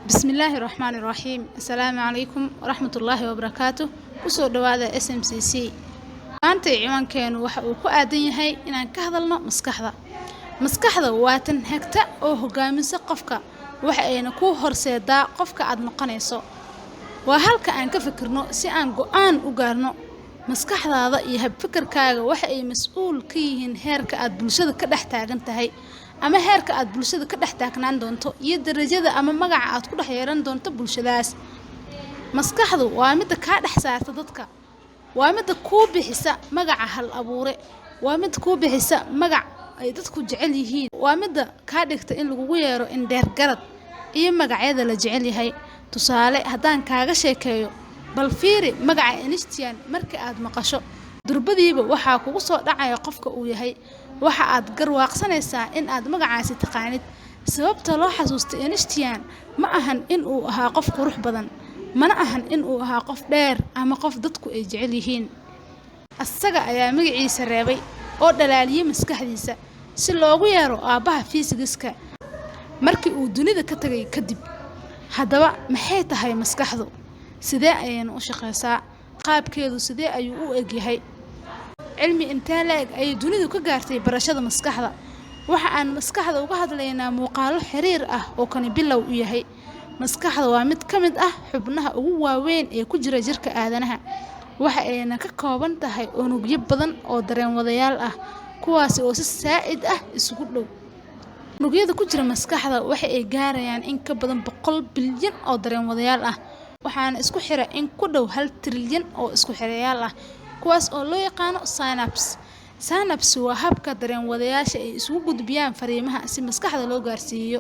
Bismillaahi Raxmaani Raxiim. Assalaamu calaykum waraxmatullaahi wabarakaatu. Kusoo dhawaada SMCC. Maanta ciwaankeenu waxa uu ku aadan yahay inaan ka hadalno maskaxda. Maskaxda waa tan hagta oo hogaamisa qofka, waxa ayna kuu horseedaa qofka aad noqonayso. Waa halka aan ka fikirno si aan go'aan u gaarno. Maskaxdaada iyo habfikirkaaga waxa ay mas'uul ka yihiin heerka aad bulshada ka dhex taagan tahay ama heerka aad bulshada ka dhex taagnaan doonto iyo darajada ama magaca aad ku dhex yeelan doonto bulshadaas. Maskaxdu waa midda kaa dhex saarta dadka. Waa midda kuu bixisa magaca hal abuure. Waa mid kuu bixisa magac ay dadku jecel yihiin. Waa midda kaa dhigta in lagugu yeero indheer garad iyo magacyada la jecel yahay. Tusaale, haddaan kaaga sheekeeyo, bal fiiri magaca Einstein marka aad maqasho. Durbadiiba waxaa kugu soo dhacaya qofka uu yahay. Waxa aad garwaaqsanaysaa in aad magacaasi taqaanid. Sababta loo xasuusto Einstein ma ahan in uu ahaa qof qurux badan, mana ahan in uu ahaa qof dheer ama qof dadku ay jecel yihiin. Asaga ayaa magaciisa reebay oo dhalaaliyay maskaxdiisa si loogu yeero aabbaha fiisigiska markii uu dunida ka tagay kadib. Haddaba, maxay tahay maskaxdu? Sidee ayayna u shaqeysaa? Qaabkeedu sidee ayuu u eg yahay? Cilmi intee le'eg ayay dunidu ka gaartay barashada maskaxda? Waxa aan maskaxda uga hadlaynaa muuqaallo xiriir ah oo kani bilow u yahay. Maskaxda waa mid ka mid ah xubnaha ugu waaweyn ee ku jira jirka aadanaha. Waxa ayna ka kooban tahay unugyo badan oo dareen wadayaal ah, kuwaasi oo si saa'id ah isugu dhow. Unugyada ku jira maskaxda waxa ay gaarayaan in ka badan 100 bilyan oo dareen wadayaal ah, waxaana isku xira in ku dhow 1 trilyan oo isku xirayaal ah, kuwaas oo loo yaqaano synapse. Synapse waa habka dareen wadayaasha ay isugu gudbiyaan fariimaha si maskaxda loo gaarsiiyo.